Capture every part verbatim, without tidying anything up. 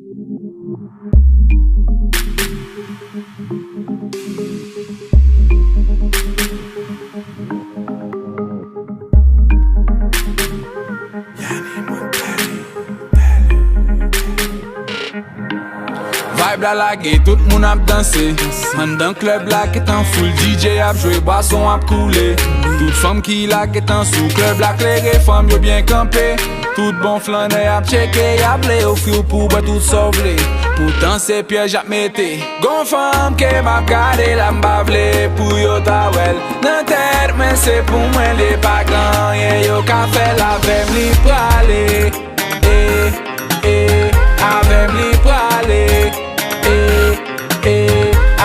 Vibe la lage, tout moun ap danse. Anndan klèb la gentan full, D J ap jwe, bwason ap koule. Tout fanm ki la gentan sou, klèb la klere, fanm yo byen kanpe. Tout bon flannè ap tcheke, y ap vle ofri w pou w bwè tout sa w vle. Poutan se pyèj y ap mete. Gon fanm ke m ap gade la, m pa vle pou yo ta wè l. Nan tèt mwen se pou mwen li, pa gen anyen yo ka fè l, avè m li prale. E, e, avè m li prale. E, e,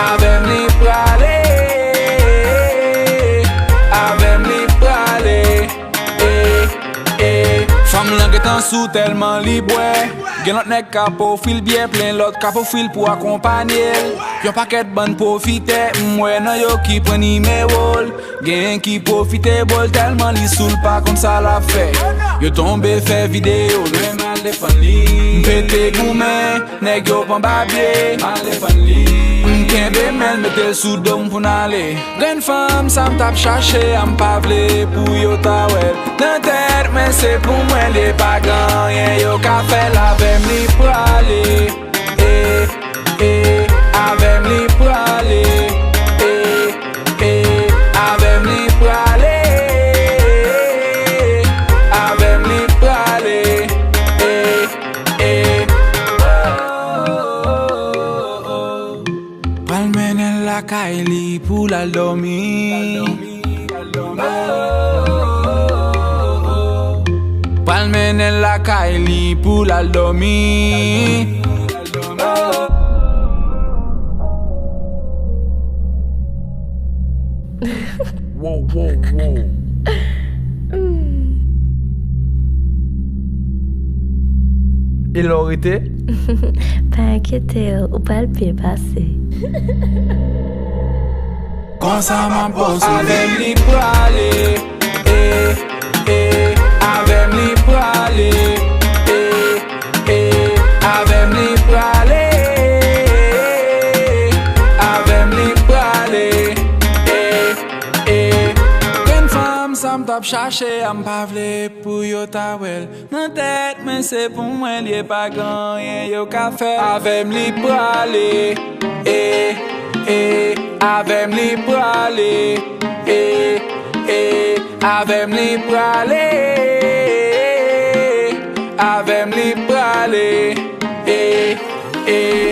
avè m li prale. Avè m li prale. E, e, fanm lan gentan sou tèlman li bwè. Gen lòt nèg k ap ofri l byen plen, lòt k ap ofri l pou akonpanye l. Yon pakèt bann pwofitè, m wè nan yo ki pran nimewo l. Genyen ki pwofite bo l tèlman li sou l, pa konn sa l ap fè. Yo tonbe fè videyo, men m al defann li. M pete goumen, nèg yo pran babye, m al defann li. M kenbe men l, mete l sou do m pou n ale. Grenn fanm sa m t ap chache a, m pa vle pou yo ta wè l. Nan tèt mwen se pou mwen li, pa gen anyen yo ka fè l, avè m li prale. E, e, avè m li prale. E, e, avè m li prale. Avè m li prale. E, e, oh, oh, oh, oh. Pral mennen l lakay li pou l al dòmi. Pral mennen l lakay li pou l al dòmi. Wow, wow, wow. E lè w rete? Pa enkyete w, ou pral byen pase. Konsa m ap boss ou. Avè m li prale. E, e, avè m li prale. E, e, avè m li prale. Avè m li prale. E, e, grenn fanm sa m t ap chache a, m pa vle pou yo ta wè l. Nan tèt mwen se pou mwen li ye, pa gen anyen yo ka fè. Avè m li prale. E, e, avè m li prale. E, e, avè m li prale. Avè m li prale. E, e,